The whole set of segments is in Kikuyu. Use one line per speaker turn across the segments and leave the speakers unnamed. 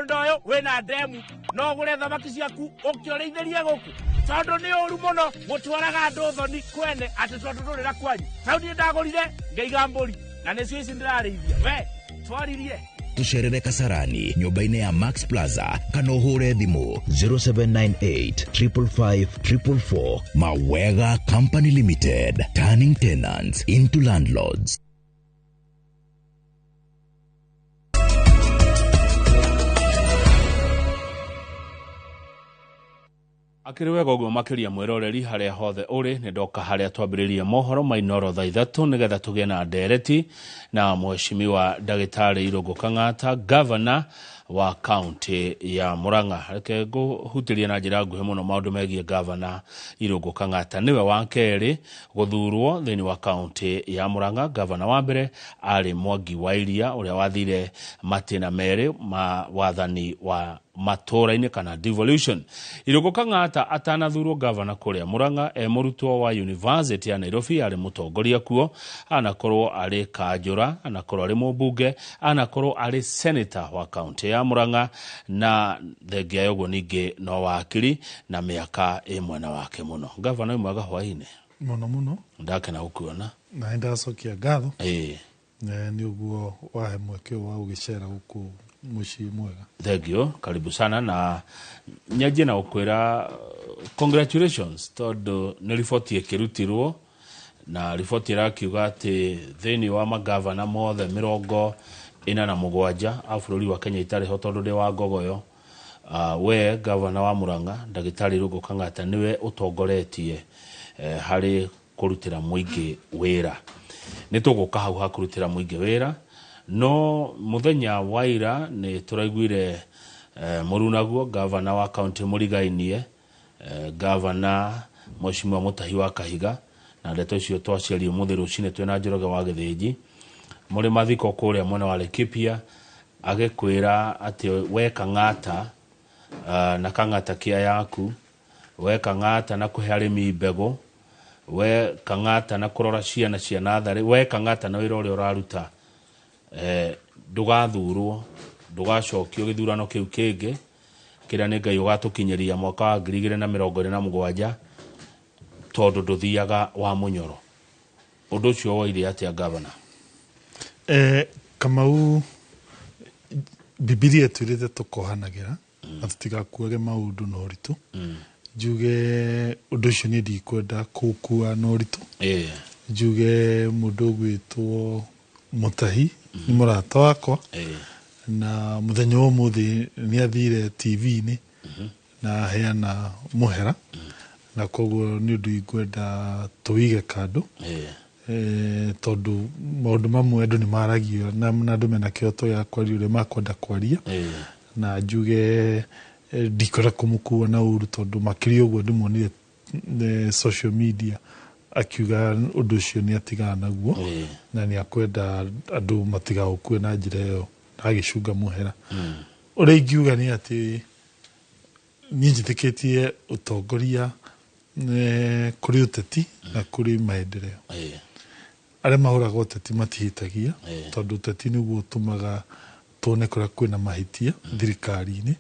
Mũgũnda ũyũ wĩna ndemu, no ũgũre thamaki ciaku ũkĩũrĩithĩrie gũkũ, tondũ nĩ ũru mũno gũtwaraga andũ thoni kwene atĩ tondũ ndũrĩ na kwanyu. Tau niĩ ndagũrire ngĩiga mbũri na nĩcio ici ndĩrarĩithia. We twaririe.
Tũcerere Kasarani nyũmba-inĩ ya Max Plaza kana ũhũre thimũ 0798 555 444. Mawega Company Limited, turning tenants into landlords.
Akĩrĩ wega ũguo makĩria mwĩroreri harĩa hothe ũrĩ, nĩ ndoka harĩa twambĩrĩrie mohoro ma Inooro thaa 3 nĩgetha tũgĩe na ndereti na mheshimiwa ndagĩtarĩ Irũngũ Kang'ata, gavana wa kaunti ya Murang'a. Reke ngũhutĩrie na njĩra nguhĩ mũno maũndũ megiĩ gavana Irũngũ Kang'ata. Nĩwe wa kerĩ gũthurwo thĩinĩ wa kaunti ya Murang'a. Gavana wa mbere arĩ Mwangi wa Iria ũrĩa wathire matĩna merĩ ma wathani wa matũũra-inĩ kana devolution. Irũngũ Kang'ata atanathurwo gavana kũrĩa Murang'a, e mũrutwo wa University ya Nairobi, arĩ mũtongoria kuo, anakorwo arĩ kanjũra, anakorwo arĩ mũmbunge, anakorwo arĩ senator wa kaunti ya Murang'a, na thengia ya ũguo ningĩ no wakiri na mĩaka ĩ mwena wake mũno. Gavana, wĩ mwega hwainĩ.
Mũno mũno.
Ndakena gũkuona.
Na nĩndacokia ngatho. Nĩ ũguo wahe mweke ũyũ wa gũgĩcera gũkũ mũciĩ mwega.
Thank you, karibu sana, na nyanjie na gũkwĩra congratulations tondũ nĩ riboti ĩkĩrutirwo, na riboti ĩrakiuga atĩ thĩinĩ wa magavana mothe 47 a bũrũri wa Kenya itarĩ ho tondũ ndĩ wa ngogoyo, we gavana wa Murang'a ndagĩtarĩ Irũngũ Kang'ata nĩwe ũtongoretie harĩ kũrutĩra mũingĩ wĩra. Nĩ tũgũka hau ha kũrutĩra mũingĩ wĩra, no mũthenya wa ira nĩ tũraiguire mũrunaguo gavana wa kaunti mũrigainie, gavana mheshimiwa Mutahi wa Kahiga, na ndeto icio twaciaria ũmũthĩ rũcinĩ twĩna Njoroge wa Gĩthĩnji mũrĩ mathiko kũrĩa mwena wa Laikipia, agĩkwĩra atĩ we Kang'ata, na Kang'ata kĩa yaku, we Kang'ata na kũhe arĩmi mbegũ, we Kang'ata na kũrora ciana cia natharĩ, we Kang'ata na wĩra ũrĩa ũraruta, ndũgathurwo, ndũgacokio gĩthurano kĩu kĩngĩ kĩrĩa nĩ Ngai ũgatũkinyĩria mwaka wa 2027, tondũ ndũthiaga wa mũnyoro. Ũndũ ũcio woire atĩa, gavana?
Kamau, Bibilia ĩtwĩrĩte tũkohanagĩra na tũtigakuage maũndũ na ũritũ. Njuge ũndũ ũcio niĩ ndikwenda kũũkua na ũritũ. Njuge mũndũ ũgwĩtwo Mutahi nĩ mũrata wakwa, na mũthenya wa ũmũthĩ nĩ athire TV-inĩ na aheana mũhera, na koguo nĩ ũndũ ingwenda tũwĩige kando, tondũ maũndũ mamwe andũ nĩ maragio na andũ mena kĩhoto gĩa kwaria ũrĩa makwenda kwaria. Na njuge ndikwenda kũmũkua na ũru, tondũ makĩria ũguo ndĩmuonire social media akiuga ũndũ ũcio nĩ atigana naguo na nĩ akwenda andũ matigaũkue na njĩra ĩyo, na agĩcunga mũhera. Ũrĩa ingiuga nĩ atĩ niĩ njĩtĩkĩtie ũtongoria, kũrĩ ũteti na kũrĩ maendeleo. Arĩa mahũraga ũteti matihĩtagia, tondũ ũteti nĩguo ũtũmaga tuone kũrĩa kwĩna mahĩtia thirikari-inĩ,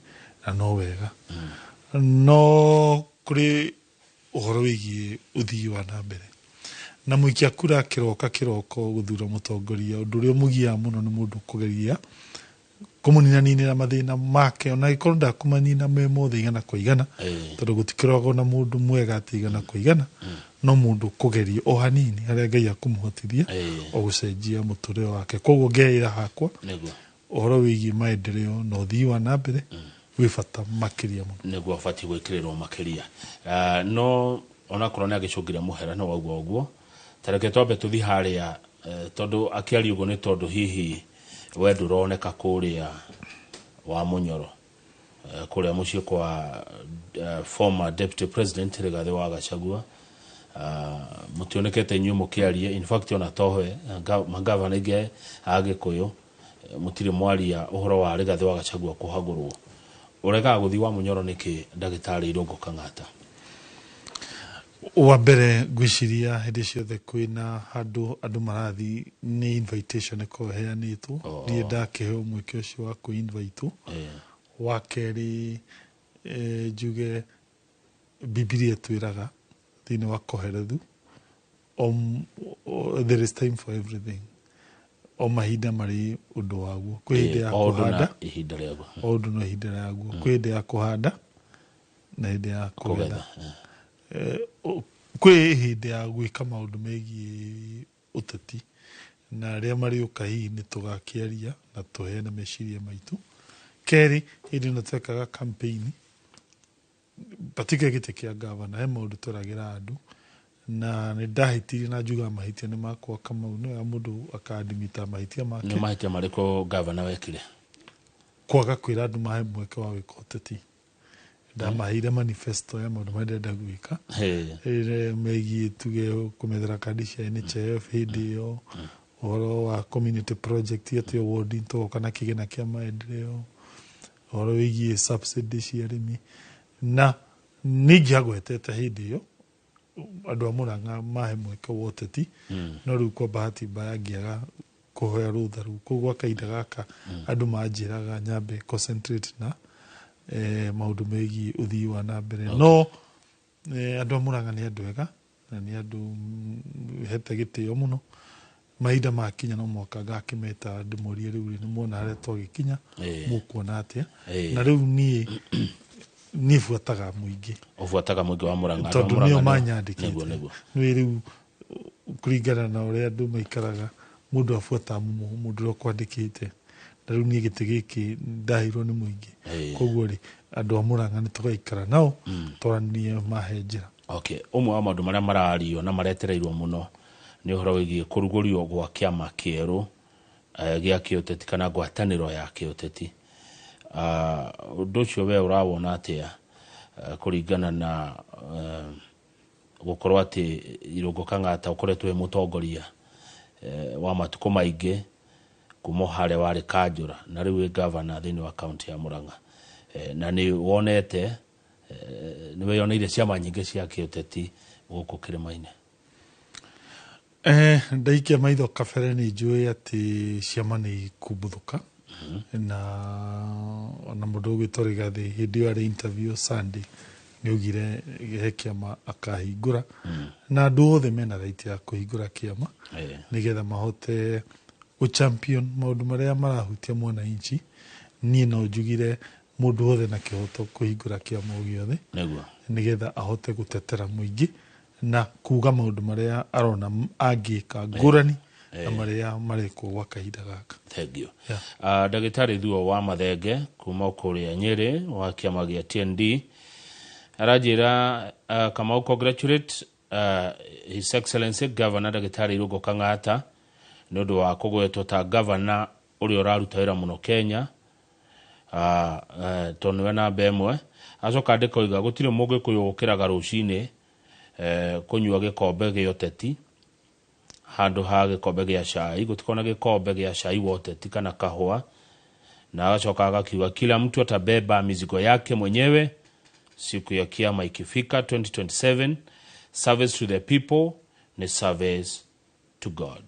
na no wega. No kũrĩ ũhoro wĩgiĩ ũthii wa na mbere, na mũikia kura kĩroka kĩroko gũthura mũtongoria, ũndũ ũrĩa ũmũgiaga mũno nĩ mũndũ kũgeria kũmũninaninĩra mathĩna make, ona angĩkorwo ndakũmanina me mothe igana kwa igana, tondũ gũtikĩrogwo na mũndũ mwega atĩ igana kwa igana, no mũndũ kũgeria o hanini harĩa Ngai akũmũhotithia o gũcenjia mũtũrĩre wake. Koguo ngeĩra hakwa ũhoro wĩgiĩ maendeleo na ũthii wa na mbere wĩ bata makĩria mũno.
Nĩguo abatiĩ gwĩkĩrĩrwo makĩria. No onakorwo nĩ agĩcũngire mũhera no waugua ũguo, ta reke twambe tũthiĩ harĩa, tondũ akĩaria ũguo nĩ tondũ hihi we ndũroneka kũrĩa wa mũnyoro, kũrĩa mũciĩ kwa former deputy president Rigathĩ wa Gachagua. Mũtionekete inyuĩ mũkĩaria, in fact ona tohe magavana aingĩ a Gĩkũyũ mũtirĩ mwaria ũhoro wa Rigathĩ wa Gachagua kũhagũrwo. Ũregaga gũthiĩ wa mũnyoro nĩkĩ, ndagĩtarĩ Irũngũ Kang'ata?
Wa mbere, ngwĩciria hĩndĩ ciothe kwĩna handũ andũ marathiĩ nĩ invitation ĩkoragwo ĩheanĩtwo. Niĩ ndakĩheo mweke ũcio wa kũ-invite. Wa kerĩ, njuge Bibilia ĩtwĩraga thĩinĩ wa Kohelethu, there is time for everything, o mahinda marĩ ũndũ waguo. Kwĩ hĩndĩ ya
O ũndũ na
kũhanda,
ihinda rĩaguo.
O ũndũ na ihinda rĩaguo. Kwĩ hĩndĩ ya kũhanda na hĩndĩ ya kũgetha.
Kũgetha.
Kwĩ hĩndĩ ya gwĩka maũndũ megiĩ ũteti, na arĩa marĩũka hihi nĩ tũgakĩaria na tũheane meciria maitũ. Kerĩ, hĩndĩ ĩno twekaga campaign, particularly gĩtĩ kĩa gavana, he maũndũ tweragĩra andũ na nĩ ndahĩtirie na njugaga mahĩtia nĩ makwa. Kamau, nĩ wega mũndũ akadimita mahĩtia make.
Nĩ mahĩtia marĩkũ gavana wekire?
Kwaga kwĩra andũ mahe mweke wa gwĩka ũteti. Ndamaheire manifesto ya maũndũ marĩa ndĩrenda gwĩka megiĩ, tuge, kũmethera kandi cia NHIF hĩndĩ ĩyo, ũhoro wa community project atĩ o ward tũgoka na kĩgĩna kĩa maendeleo, ũhoro wĩgiĩ subsidy cia arĩmi, na nĩ ingĩagwetete hĩndĩ ĩyo andũ a Murang'a mahe mweke wa ũteti. No rĩu kwa bahati mbaya ngĩaga kũhoya rũtha rũu. Koguo gwa kahinda gaka andũ manjĩraga nyambe concentrate na maũndũ megiĩ ũthii wa na mbere. No andũ a Murang'a nĩ andũ ega na nĩ andũ hete gĩtĩo mũno. Mahinda makinya no mwaka ngakĩmeta ndĩmorie, rĩu rĩ, nĩ muona harĩa twagĩkinya, mũkuona atĩa? Na rĩu niĩ buataga mũingĩ.
Ũbuataga mũingĩ wa Murang'a. Andũ a
Tondũ
Murang'a
nĩo
nĩo-
manyandĩkĩte.
Nĩguo.
Nĩ rĩu kũringana na ũrĩa andũ maikaraga, mũndũ abuataga mũndũ ũrĩa ũkwandĩkĩte, na rĩu niĩ gĩtĩ gĩkĩ ndaheirwo nĩ mũingĩ. Koguo rĩ, andũ a Murang'a nĩ tũgaikara nao twaranie mahe njĩra.
Okay, ũmwe wa maũndũ marĩa marario na maretereirwo mũno nĩ ũhoro wĩgiĩ kũrugũrio gwa kĩama kĩerũ gĩa kĩũteti kana ngwatanĩro ya kĩũteti. Ũndũ ũcio we ũrawona atĩa, kũringana na gũkorwo atĩ Irũngũ Kang'ata ũkoretwo wĩ mũtongoria wa matukũ maingĩ kuma o harĩa warĩ kanjũra na rĩu wĩ gavana thĩinĩ wa kaunti ya Murang'a, na nĩ wonete, nĩ wĩyoneire ciama nyingĩ cia kĩũteti gũkũ kĩrĩma-inĩ?
Ndaikia maitho kabere nĩ njũĩ atĩ ciama nĩ ikumbuthũka, na ona mũndũ ũgwĩtwo Rigathĩ hĩndĩ ĩyo arĩ interview Sunday nĩ augire he kĩama akahingũra, na andũ othe mena right ya kũhingũra kĩama nĩgetha mahote gũ champion maũndũ marĩa marahutia mwananchi. Niĩ no njugire mũndũ wothe na kĩhoto kũhingũra kĩama o gĩothe nĩgetha ahote gũtetera mũingĩ na kuga maũndũ marĩa arona angĩka ngũrani na marĩa marekwo gwa kahinda gaka.
Thank you.
Yeah.
Ndagĩtarĩ Thuo wa Mathenge kuma kũrĩa Nyĩrĩ wa kĩama gĩa TND aranjĩra, Kamau, congratulate His Excellency Governor Ndagĩtarĩ Irũngũ Kang'ata nĩ ũndũ wa kũgwetwo ta governor ũrĩa ũraruta wĩra mũno Kenya, tondũ nĩwe namba ĩmwe. Acoka ndĩkoiga gũtirĩ mũgĩkũyũ ũkĩraga rũcinĩ kũnyua gĩkombe gĩa ũteti handũ ha gĩkombe gĩa cai. Gũtikorwo na gĩkombe gĩa cai wa ũteti kana kahũa. Na agacoka agakiuga kila mtu atabeba mizigo yake mwenyewe siku ya kiama ikifika 2027. Service to the people ni service to God.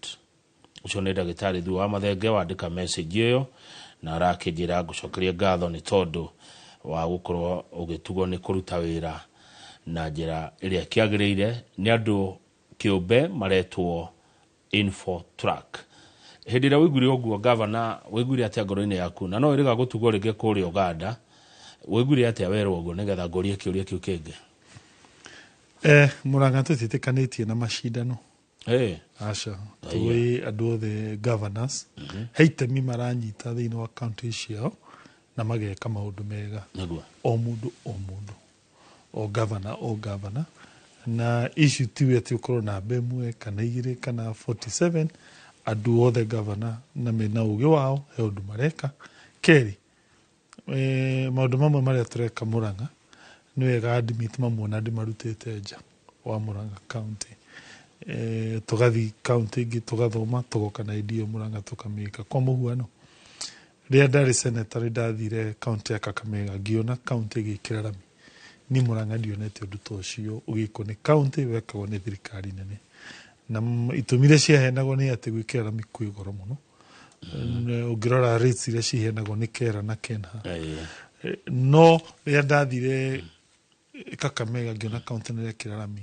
Ũcio nĩ ndagĩtarĩ Thuo wa Mathenge wandĩka message ĩyo, na arakĩnjĩra ngũcokerie ngatho nĩ tondũ wa gũkorwo ũgĩtugwo nĩ kũruta wĩra na njĩra ĩrĩa kĩagĩrĩire. Nĩ andũ kĩũmbe maretwo Infotrack. Hĩndĩ ĩrĩa wĩiguire ũguo, gavana, wĩiguire atĩa ngoro-inĩ yaku? Na no ĩrĩga gũtugwo rĩngĩ kũrĩa Uganda, wĩiguire atĩa werwo ũguo, nĩgetha ngũrie kĩũria kĩu kĩngĩ?
Murang'a tũtiĩtĩkanĩtie na macindano. Aca, tũĩ andũ othe governors he itemi maranyita thĩinĩ wa county ciao na mageka maũndũ mega. O mũndũ o mũndũ, o governor o governor, na issue tiwe atĩ ũkorwo namba ĩmwe kana igĩrĩ kana 47. Andũ othe governor na mena ũgĩ wao he ũndũ mareka. Kerĩ, maũndũ mamwe marĩa tũreka Murang'a nĩ wega admit mamwe na ndĩmarutĩte nja wa Murang'a County. Tũgathiĩ county ĩngĩ tũgathoma, tũgoka na idea Murang'a tũkamĩka. Kwa mũhuano, rĩrĩa ndarĩ senator nĩ ndathire county ya Kakamega, ngĩona county ĩgĩkĩra rami. Niĩ Murang'a ndionete ũndũ ta ũcio ũgĩkwo nĩ county, wekagwo nĩ thirikari nene, na itũmi iria ciaheanagwo nĩ atĩ gwĩkĩra rami kwĩ goro mũno. Ũngĩrora rates iria ciheanagwo nĩ KERA na KENHA. No rĩrĩa ndathire Kakamega ngĩona county nĩ rekĩra rami,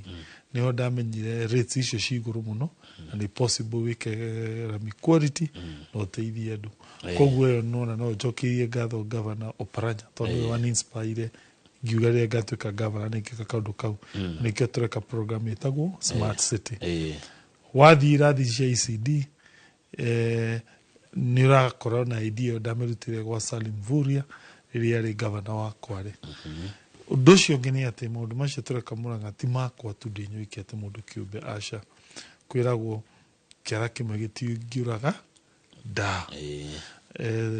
nĩho ndamenyire rates icio ci igũrũ mũno na nĩ possible wĩke rami quality na ũteithie andũ. Koguo ĩyo nona no njokeirie ngatho Governor Oparanya tondũ nĩwe waninspire ngiuga rĩrĩa ngatuĩka governor nĩ ngeka kaũndũ kau. Nĩkĩo tũreka program ĩtagwo Smart City. Wathiĩ irathi cia ECD, nĩ ũrakora na idea ĩyo ndamĩrutire gwa Salim Mvurya rĩrĩa arĩ gavana wa Kwale. Ũndũ ũcio ũngĩ nĩ atĩ maũndũ macio tũreka Murang'a ti makwa tu ndĩ nyuike atĩ mũndũ kĩũmbe, aca. Kwĩragwo kĩara kĩmwe gĩtingĩũraga nda.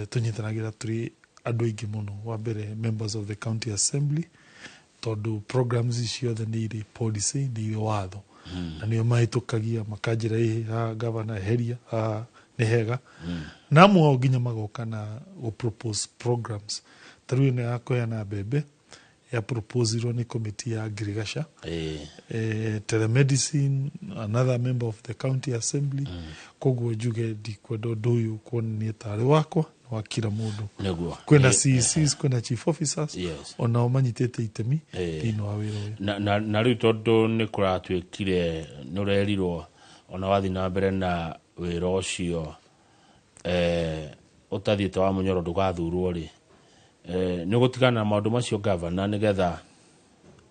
Tũnyitanagĩra tũrĩ andũ aingĩ mũno. Wa mbere, members of the county assembly, tondũ programs ici ciothe nĩ irĩ policy, nĩ irĩ watho, na nĩo mahĩtũkagia makanjĩra, ĩhĩ haha gavana eheria, haha nĩ hega. Na amwe ao nginya magoka na gũ propose programs ta rĩu ĩno ya kũheana mbembe ya proposirwo nĩ committee ya Ngirigaca. Telemedicine, another member of the county assembly. Koguo njuge ndikwenda ũndũ ũyũ kuonania tarĩ wakwa, nĩ wa kila mũndũ. Kwĩna CECs, kwĩna chief officers, onao manyitĩte itemi thĩinĩ wa wĩra ũyũ.
Na rĩu tondũ nĩ kũratuĩkire nĩ ũrerirwo ona wathiĩ na mbere na wĩra ũcio, ũtathiĩte wa Mũnyoro ndũgathurwo rĩ, nĩ ũgũtigana na maũndũ macio gavana, nĩgetha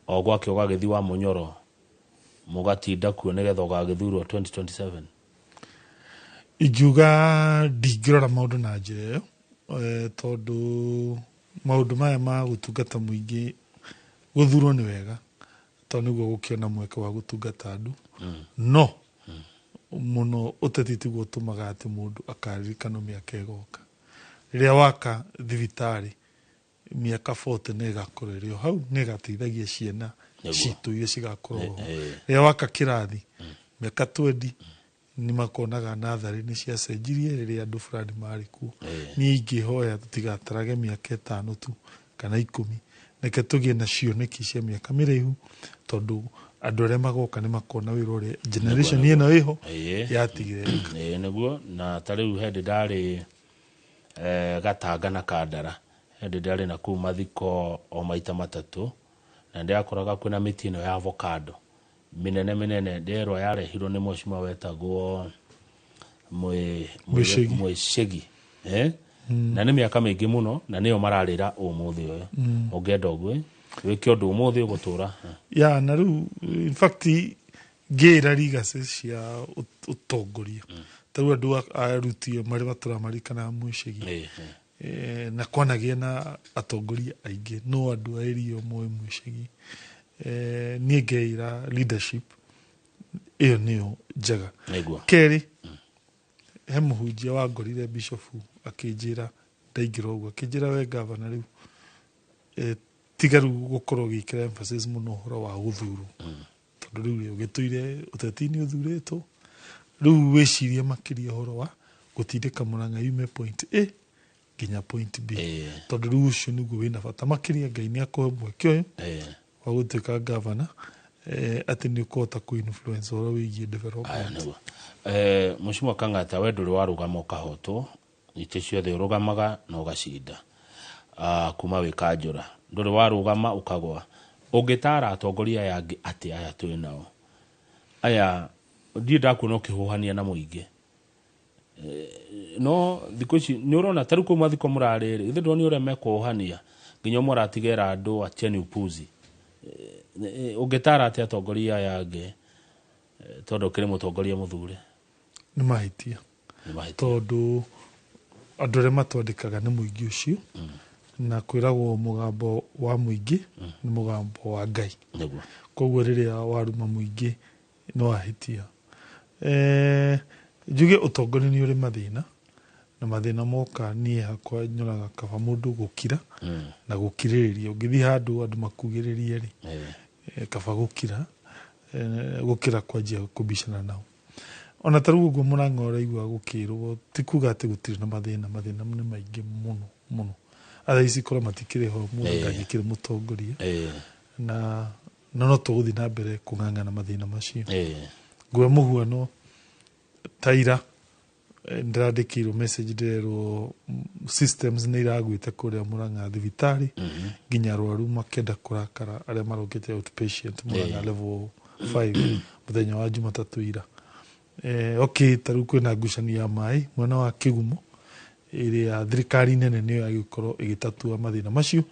o gwake ũgagĩthiĩ wa Mũnyoro mũgatinda kuo nĩgetha ũgagĩthurwo 2027?
Ingiuga ndingĩrora maũndũ na njĩra ĩyo, tondũ maũndũ maya ma gũtungata mũingĩ, gũthurwo nĩ wega tondũ nĩguo gũkĩona mweke wa gũtungata andũ, no mũno ũteti tiguo ũtũmaga atĩ mũndũ akaririkanwo mĩaka ĩgoka. Rĩrĩa waka thibitarĩ, mĩaka 40 nĩ ĩgakorwo ĩrĩ o hau, nĩ ĩgateithagia ciana citũ iria cigakorwo ho. Rĩrĩa waka kĩrathi, mĩaka 20 nĩ makonaga natharĩ nĩ ciacenjirie rĩrĩa andũ fulani marĩ kuo. Niĩ ingĩhoya tũtigatarage mĩaka 5 tu kana 10, reke tũgĩe na cioneki cia mĩaka mĩraihu, tondũ andũ arĩa magoka nĩ makona wĩra ũrĩa generation ĩno ĩho yatigire.
Ĩĩ nĩguo. Na ta rĩu hĩndĩ ndarĩ Gatanga na Kandara, hĩndĩ ndarĩ na kũu mathiko o maita matatũ, na ndĩrakoraga kwĩna mĩtĩ ĩno ya avocado mĩnene mĩnene, nderwo yarehirwo nĩ mheshimiwa wetagwo
Mwĩcĩgi.
Mwĩcĩgi, eh? Na nĩ mĩaka mĩingĩ mũno na nĩyo mararĩra ũmũthĩ ũyũ. Ũngĩenda ũguo wĩke ũndũ ũmũthĩ ũgũtũra.
Ya na rĩu in fact ngĩra legacy cia ũtongoria, ta rĩu andũ aruti marĩa matũramarikana Mwĩcĩgi, na kwanagĩa na atongoria aingĩ, no andũ a area moĩ Mwĩcĩgi. Niĩ ngeira leadership ĩyo nĩyo njega. Kerĩ, he mũhunjia wangorire bishofu akĩnjĩra, ndaingĩra ũguo akĩnjĩra, we gavana rĩu, tiga rĩu gũkorwo ũgĩkĩra emphasis mũno ũhoro wa gũthurwo, tondũ rĩu rĩ ũgĩtũire ũteti-inĩ ũthurĩtwo, rĩu wĩcirie makĩria ũhoro wa gũtindĩka Murang'a yume point A nginya point B, tondũ rĩu ũcio nĩguo wĩna bata makĩria. Ngai nĩ akũhe mweke ũyũ wa gũtuĩka gavana, atĩ nĩ ũkũhota kũ influence ũhoro wĩgiĩ development.
Nĩguo. Mheshimiwa Kang'ata, we ndũrĩ warũgama ũkahotwo, itĩ ciothe ũrũgamaga na ũgacinda. Kuma wĩ kanjũra ndũrĩ warũgama ũkagwa. Ũngĩtara atongoria aya angĩ atĩ aya twĩ nao aya, ndirĩ ndakuona ũkĩhũhania na mũingĩ. No thikũ ici nĩ ũrona ta rĩu kũu mathiko mũrarĩ rĩ, ithe ndũrona ũrĩa mekũhũhania nginya ũmwe aratigera andũ acheni upuzi. Ũngĩtara atĩ atongoria aya angĩ, tondũ ũkĩrĩ mũtongoria mũthure?
Nĩ mahĩtia.
Nĩ mahĩtia.
Tondũ andũ arĩa matwandĩkaga nĩ mũingĩ ũcio, na kwĩragwo mũgambo wa mũingĩ nĩ mũgambo wa Ngai. Koguo rĩrĩa waruma mũingĩ nĩ wahĩtia. Njuge ũtongoria nĩ ũrĩ mathĩna, na mathĩna moka niĩ hakwa nyonaga kaba mũndũ gũkira na gũkirĩrĩria. Ũngĩthiĩ handũ andũ makugĩrĩrie rĩ, kaba gũkira, gũkĩra kwanjia kũbicana nao. Ona ta rĩu ũguo Mũrang'a ũraigua gũkĩrwo, ti kuga atĩ gũtirĩ na mathĩna, mathĩna nĩ maingĩ mũno mũno. Atha ici korwo matikĩrĩ ho mũndũ ndangĩkĩrĩ mũtongoria. Na no tũgũthiĩ na mbere kũng'ang'ana mathĩna macio. Ngwe mũhuano ta ira, Ndĩrandĩkĩirwo message, ndĩrerwo systems nĩ iragwĩte kũrĩa Murang'a thibitarĩ, nginya arwaru makĩenda kũrakara arĩa marokĩte outpatient Murang'a level 5 mũthenya wa Jumatatũ ira. Okay, ta rĩu kwĩna ngucanio ya maĩ mwena wa Kĩgumo, ĩrĩa thirikari nene nĩyo yagĩkorwo ĩgĩtatua mathĩna macio,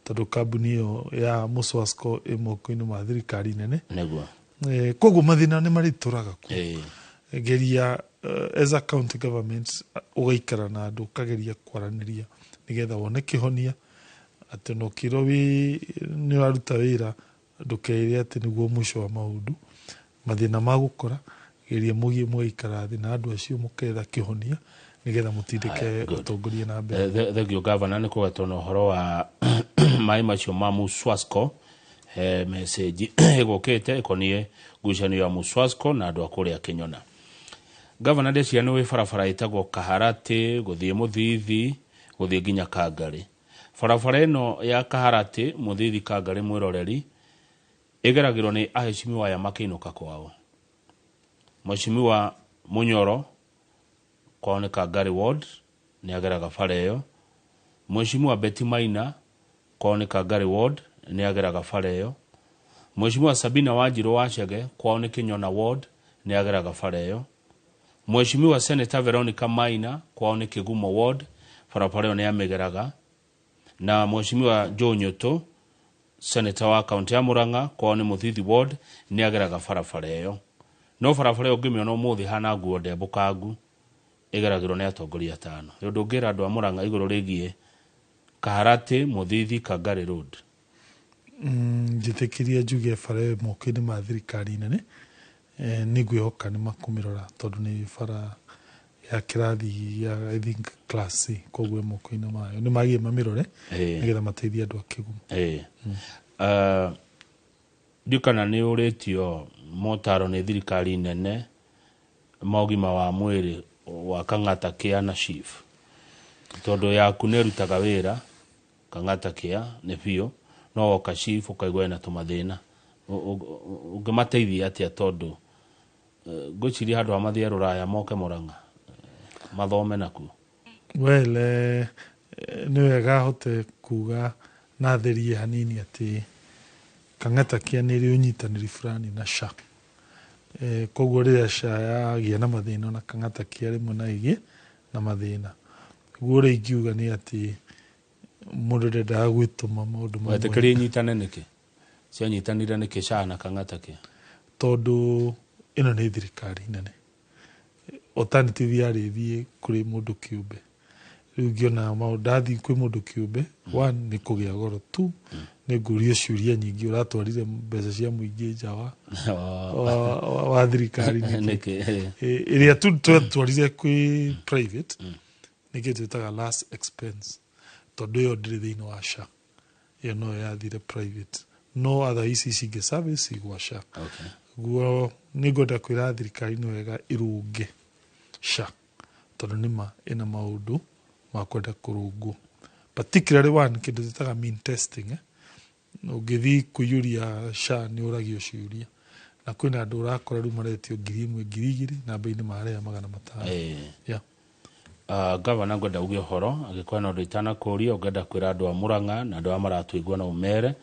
tondũ kambuni ĩyo ya Muswasco ĩ moko-inĩ ma thirikari nene. Koguo mathĩna nĩ marĩtũraga kuo. Geria as a county government ũgaikara na andũ, ũkageria kwaranĩria nĩgetha wone kĩhonia, atĩ ona ũkĩrwo wĩ nĩ ũraruta wĩra, ndũkeire atĩ nĩguo mũico wa maũndũ. Mathĩna ma gũkora, geria mũgie mũgaikara thĩ na andũ acio, mũketha kĩhonia nĩgetha mũtindĩke
Haya, good.
ũtongoria na mbere.
Thengio gavana nĩ kũgetwo na ũhoro wa maĩ macio ma Muswasco. He message ĩgũkĩte ĩkoniĩ ngucanio ya Muswasco na andũ a kũrĩa Kĩnyona. Gavana, ndĩciria nĩ wĩ barabara ĩtagwo Kaharatĩ gũthiĩ Mũthithi gũthiĩ nginya Kangarĩ. Barabara ĩno ya Kaharatĩ Mũthithi Kangarĩ, mwĩroreri, ĩgeragĩrwo nĩ aheshimiwa aya makĩinũka kwao. Mheshimiwa Munyoro kwao nĩ Kangarĩ ward, nĩ ageraga bara ĩyo. Mheshimiwa Betty Maina kwao nĩ Kangarĩ ward, nĩ ageraga bara ĩyo. Mheshimiwa Sabina Wanjirũ wa Chege kwao nĩ Kĩnyona ward, nĩ ageraga bara ĩyo. Mheshimiwa Senator Veronica Maina kwao nĩ Kĩgumo ward, barabara ĩyo nĩ amĩgeraga. Na Mheshimiwa Joe Nyutu, senator wa kaunti ya Murang'a, kwao nĩ Mũthithi ward, nĩ ageraga barabara ĩyo. No barabara ĩyo ũngĩmĩona ũmũthĩ hana nguo ndembũkangu, ĩgeragĩrwo nĩ atongoria atano. Nĩ ũndũ ũngĩra andũ a Murang'a igũrũ rĩgiĩ Kaharatĩ Mũthithi Kangarĩ road?
Njĩtĩkĩria njuge bara ĩyo moko-inĩ ma thirikari nene. Nĩ ngwĩhoka nĩ makũmĩrora, tondũ nĩ bara ya kĩrathi ya, I think, class C, koguo ĩ moko-inĩ mayo, nĩ magie mamĩrore nĩgetha mateithie andũ a Kĩgumo.
Ndiũ kana nĩ ũrĩtio motaro nĩ thirikari nene ma ũgima wa mwĩrĩ wa Kang'ata Care na SHIF, tondũ yaku nĩ ĩrutaga wĩra Kang'ata Care nĩ biũ, no woka SHIF ũkaigua ĩna tũmathĩna. Ũngĩmateithia atĩa? Tondũ ngwĩciria handũ ha mathiĩ rũraya moke Mũrang'a mathome nakuo.
Well, nĩ wega hote kuga na therie hanini atĩ Kang'ata Care nĩ ĩrĩ ũnyitanĩri fulani na SHA. Koguo rĩrĩa SHA yagĩa na mathĩna, na Kang'ata Care rĩmwe na ĩgĩe na mathĩna. Guo ũrĩa ingiuga nĩ atĩ mũndũ ndendaga gwĩtũma maũndũ mamwe.
Wetĩkĩria inyitane nĩkĩ? Cianyitanire nĩkĩ SHA na Kang'ata Care?
Tondũ ĩno nĩ thirikari nene, alternative yarĩ thiĩ kũrĩ mũndũ kĩũmbe. Rĩu ngĩona maũndũ ndathiĩ kwĩ mũndũ kĩũmbe, one, nĩ kũgĩa goro, two, nĩ ngũrio ciũria nyingĩ, ũratwarire mbeca cia mũingĩ nja wa thirikari nĩkĩ?
Nĩkĩ?
Ĩrĩa tu twatwarire kwĩ private nĩkĩ twĩtaga last expense, tondũ ĩyo ndĩrĩ thĩinĩ wa SHA, ĩyo no yathire private, no other ici cingĩ service igwa SHA. Guo nĩ ngwenda kwĩra thirikari nĩ wega ĩrũnge SHA, tondũ nĩma ĩna maũndũ ma kwenda kũrũngwo, particularly one, kĩndũ twĩtaga mean testing. Ũngĩthiĩ kũiyũria SHA nĩ ũragio ciũria, na kwĩna andũ ũrakora rĩu maretio 1000, 2000, namba-inĩ marĩa 500. Yeah.
Gavana, ngwenda uge ũhoro angĩkorwo na ũndũ itanakũria ũngĩenda kwĩra andũ a Murang'a na andũ arĩa maratũigua, no ũmere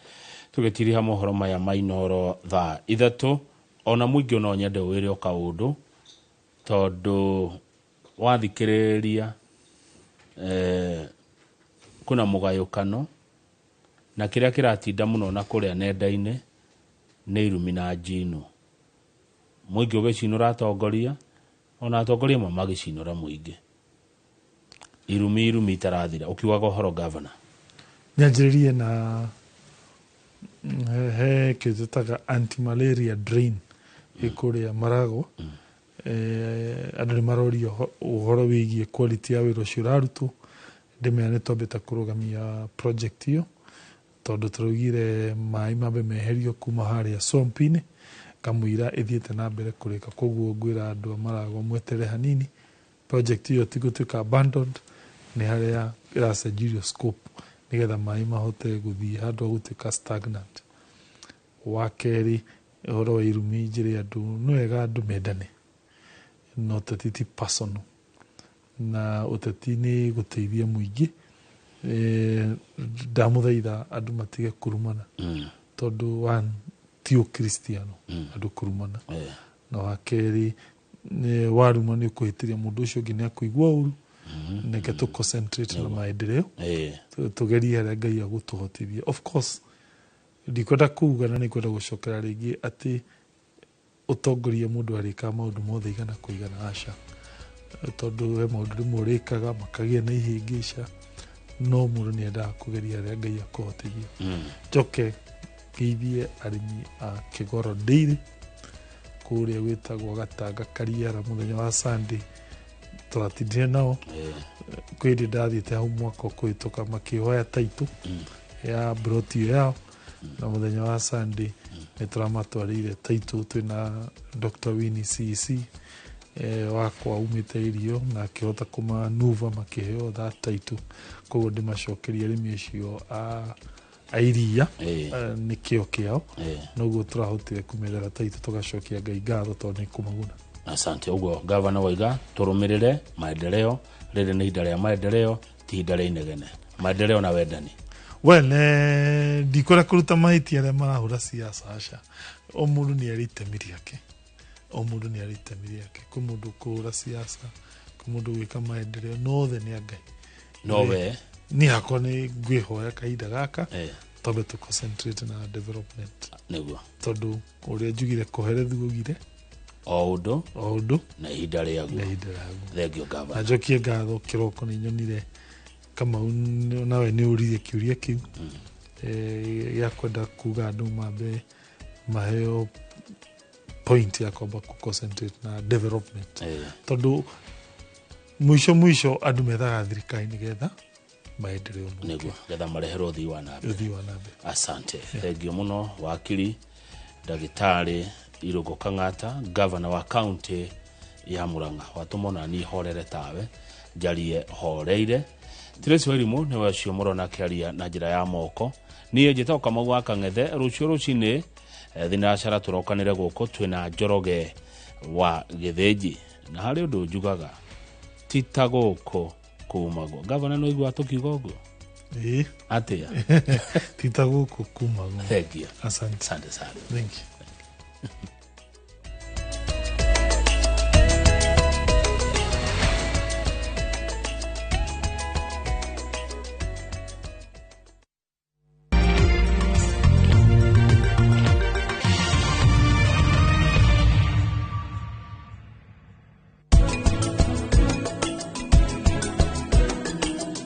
tũgĩtiriha mohoro maya ma Inooro thaa 3. Ona mũingĩ no nyende wĩre o kaũndũ, tondũ wathikĩrĩria kwĩna mũgayũkano, na kĩrĩa kĩratinda mũno na kũrĩa nenda-inĩ nĩ irumi na njino. Mũingĩ ũgĩcinũra atongoria, ona atongoria amwe magĩcinũra mũingĩ, irumi irumi itarathira. Ũkiugaga ũhoro, gavana?
Nyanjĩrĩrie na he kĩndũ twĩtaga anti-malaria drain ĩ kũrĩa Maragwa. Andũ nĩ maroria ũhoro wĩgiĩ quality ya wĩra ũcio ũrarutwo. Ndĩmera nĩ twambĩte kũrũgamia project ĩyo, tondũ tũraugire maĩ mambe meherio kuma harĩa swamp-inĩ kamũira ĩthiĩte na mbere kũrĩka. Koguo ngwĩra andũ a Maragwa mwetere hanini, project ĩyo ti gũtuĩka abandoned, nĩ harĩa ĩracenjirio scope nĩgetha maĩ mahote gũthiĩ handũ ha gũtuĩka stagnant. Wa kerĩ, ũhoro wa irumi, njĩre andũ nĩ wega andũ mendane, no tũtiti personal. Na ũteti nĩ gũteithia mũingĩ. Ndamũthaitha andũ matige kũrumana, tondũ one, ti ũkristiano andũ kũrumana, na wa kerĩ, waruma nĩ ũkũhĩtĩria mũndũ ũcio ũngĩ, nĩ akũigua ũru. Neke tũ concentrate na maendeleo, tũgerie harĩa Ngai agũtũhotithia. Of course ndikwenda kuga na nĩngwenda gũcokera rĩngĩ atĩ ũtongoria mũndũ arĩkaga maũndũ mothe igana kwa igana, aca, tondũ he maũndũ rĩmwe ũrĩkaga makagĩa na ihĩngĩca, no mũndũ nĩ endaga kũgeria harĩa Ngai akũhotithia. Njoke ngeithie arĩmi a Kĩgoro Dairy kũrĩa gwĩtagwo Gatanga Kariara. Mũthenya wa Sunday tũratindire nao. Kwĩ hĩndĩ ndathiĩte hau mwaka ũkũhĩtũka, makĩhoya taitũ ya broti ĩyo yao, na mũthenya wa Sunday nĩ tũramatwarĩire taitũ twĩna Dr. Winnie CEC wakwa umĩte irio, na akĩhota kũmanuva makĩheo that title. Koguo ndĩmacokeria arĩmi acio a iria nĩ kĩo kĩao, noguo tũrahotire kũmethera taitũ, tũgacokia Ngai ngatho tondũ nĩ kũmaguna.
Asante. Ũguo gavana waiga tũrũmĩrĩre maendeleo. Rĩrĩ nĩ ihinda rĩa maendeleo, ti ihinda rĩa inegene. Maendeleo na wendani.
Well, ndikwenda kũruta mahĩtia arĩa marahũra siasa, aca. O mũndũ nĩ arĩ itemi rĩake, o mũndũ nĩ arĩ itemi rĩake. Kwĩ mũndũ kũhũra siasa, kwĩ mũndũ gwĩka maendeleo, no othe nĩ a Ngai.
No we?
Niĩ hakwa nĩ ngwĩhoya kahinda gaka twambe tũ concentrate na development, tondũ ũrĩa njugire koherethu augire
o ũndũ
o ũndũ
na ihinda
na
rĩaguo.
Ihinda rĩaguo.
Thengio,
Na
gavana.
njokie ngatho, kĩroko nĩ nyonire Kamau nawe nĩ ũririe kĩũria kĩu gĩa kwenda kuga andũ mambe maheo point ya kwamba ku concentrate na development, tondũ mũico mũico andũ methaga thirikari nĩgetha maendeleo moke.
Nĩguo getha mareherwo ũthii wa na mbere.
Ũthii wa na mbere.
Asante, thengio mũno, wakiri ndagĩtarĩ Irũngũ Kang'ata, gavana wa kaunti ya Murang'a. Watũma ona niĩ horere tawe, njarie horeire. Tracy Wairimu nĩwe ũcio mũrona akĩaria na njĩra ya moko. Niĩ njĩtagwo Kamau wa Kang'ethe. Rũciũ rũcinĩ thinacara tũrokanĩre gũkũ twĩna Njoroge wa Gĩthĩnji, na harĩ ũndũ njugaga ti ta gũkũ kumagwo. Gavana, no igua tũkiuga ũguo?
Ĩĩ.
Atĩa?
Ti ta gũkũ kumagwo.
Thengio.
Asante.
Asante sana.
Thank you.